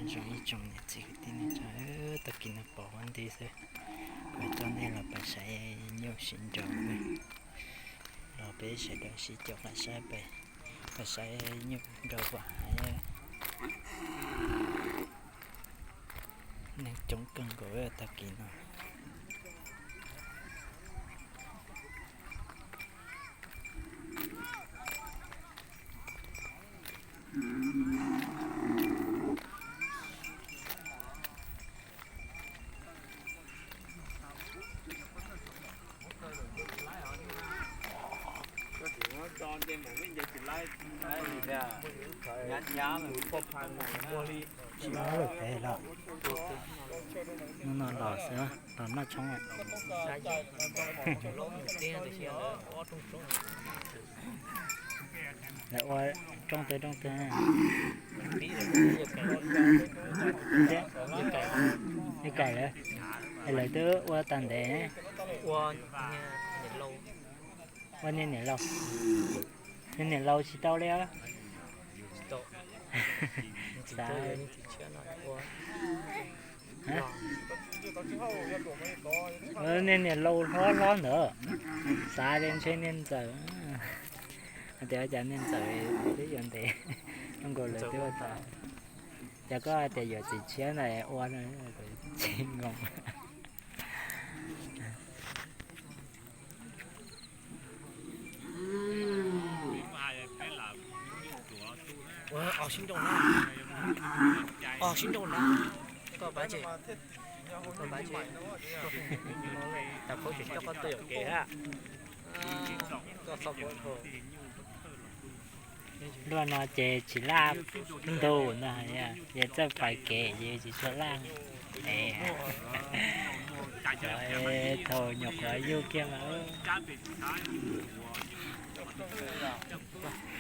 Zoo ib tsoom niam txiv kwv tij neej tsa, tag kis no pom huab nti xwb, kuv coj nej los pais saib nyuj sib nraus. Los peb sawv daws sib caum qab saib pais, pais saib nyuj nraus pom hais. Neeg coob kawg nkaus tag kis no. Tsis muaj lawm pem los, hnub no los xwb, los noj tshoob. Lawv ua rooj twg rooj twg? Yog kaim lawm, es lawv twb ua tag ntev. Ua niag niam laus, niag niam laus tsis tau li os. Xav, niag niam laus hlob hlob ntawd, xav li ntshe niag ntxawm. Hais tias cas niag ntxawm twb yuav ntev, zoo nkaus lawv twb ua tag. Cas koj hais tias yuav txiv tshiab ntawd ua no, tsis ngoo. Os sib nraus na, os sib nraus na, koj pab tseg, koj pab tseg, tas khaub tseem coj koj tuaj yuam kev hab. Luaj no ces tsis laj ntug no, ces txawj pais kev ces tsis tshua laj. Thaum nyuam qhuav yug kiag mas.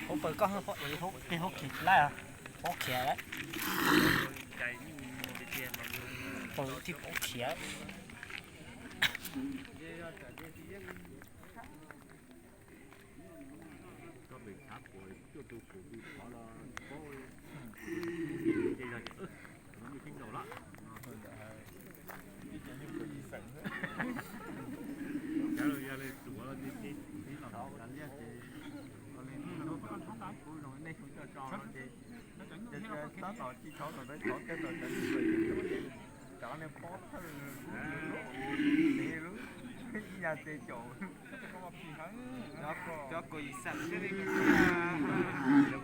Hauv paws koj, hauv khiav tsis laj, hauv khiav, paws thiaj paub khiav. Koj pem txhav puas cuaj tus pum tus thov los tsis paub, ces yog tias no muaj sib nraus lawm. Cav los yog li tuav los li ces txiv los kav liaj ces li no kub zoo nej xyoo coj tso no ces tab tom tsis thov los peb thov kiag tom cov nyuj pem ces cov niag pob thawj lub, lub, ib yam ces caum cov kuv xeem xwb li. Cov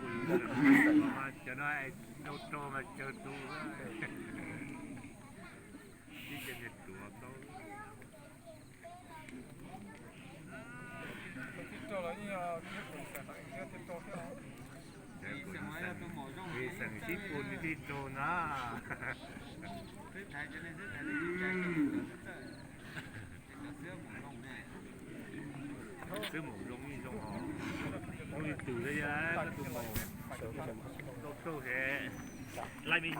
no rau rau mas caw tus, ib ce niag tuav tau. Xeem sib pus li tib raug na. Xwb mus zoo ib zoo os. Ua li twm li koj tus maum rau rau ces laij me